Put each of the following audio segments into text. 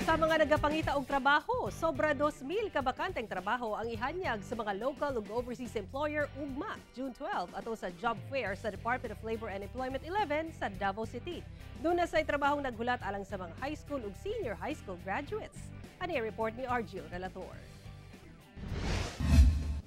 Sa mga nagapangita og trabaho, sobra 2,000 ka bakanteng trabaho ang ihanyag sa mga local ug overseas employer ugma, June 12, ato sa job fair sa Department of Labor and Employment 11 sa Davao City. Duna say trabahong naghulat alang sa mga high school ug senior high school graduates. Ani report ni Argil Relator.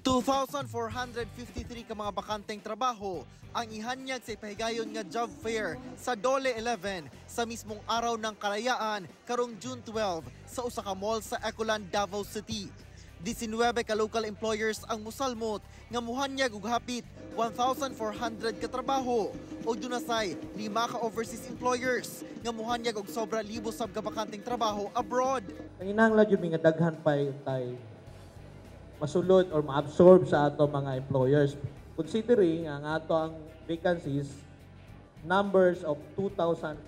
2,453 ka mga bakanteng trabaho ang ihanyag sa ipahigayon nga job fair sa DOLE 11 sa mismong Araw ng Kalayaan karong June 12 sa usa ka mall sa Ecoland, Davao City. 19 ka local employers ang musalmot nga muhanyag og hapit 1,400 ka trabaho ug dunasay lima ka overseas employers nga muhanyag og sobra libo sab ka bakanteng trabaho abroad. Ang inanglan jud mi nga daghan pa tay masulod or ma-absorb sa ato mga employers. Considering ang ato ang vacancies numbers of 2,453.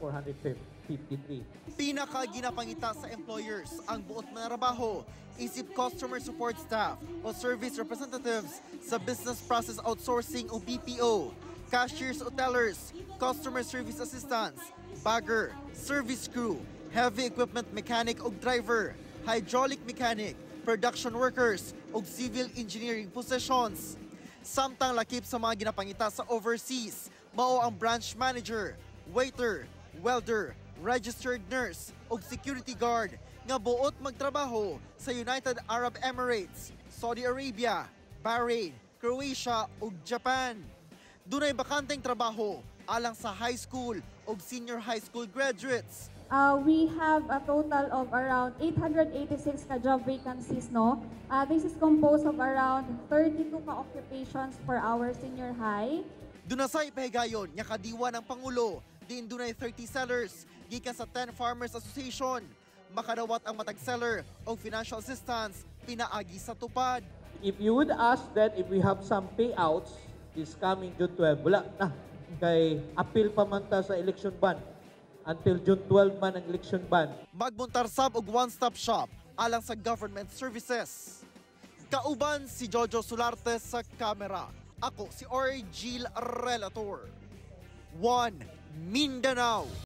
Pinaka ginapangita sa employers ang buot manarabaho isip customer support staff o service representatives sa business process outsourcing o BPO, cashiers o tellers, customer service assistants, bagger, service crew, heavy equipment mechanic o driver, hydraulic mechanic, production workers ug civil engineering positions. Samtang lakip sa mga ginapangita sa overseas, mao ang branch manager, waiter, welder, registered nurse ug security guard nga buot magtrabaho sa United Arab Emirates, Saudi Arabia, Bahrain, Croatia ug Japan. Dunay bakanteng trabaho alang sa high school ug senior high school graduates. We have a total of around 886 ka job vacancies, no? This is composed of around 32 ka occupations for our senior high. Dunasay pahigayon nga kadiwa ng Pangulo, diin dunay 30 sellers gikan sa 10 Farmers Association. Makadawat ang matag seller og financial assistance pinaagi sa TUPAD. If you would ask that if we have some payouts this coming June 12, wala na. Kay appeal pa man ta sa election ban. Until June 12 man ang election ban. Magmuntar sab og one-stop shop alang sa government services. Kauban si Jojo Solarte sa kamera. Ako si Argil Relator. 1 Mindanao.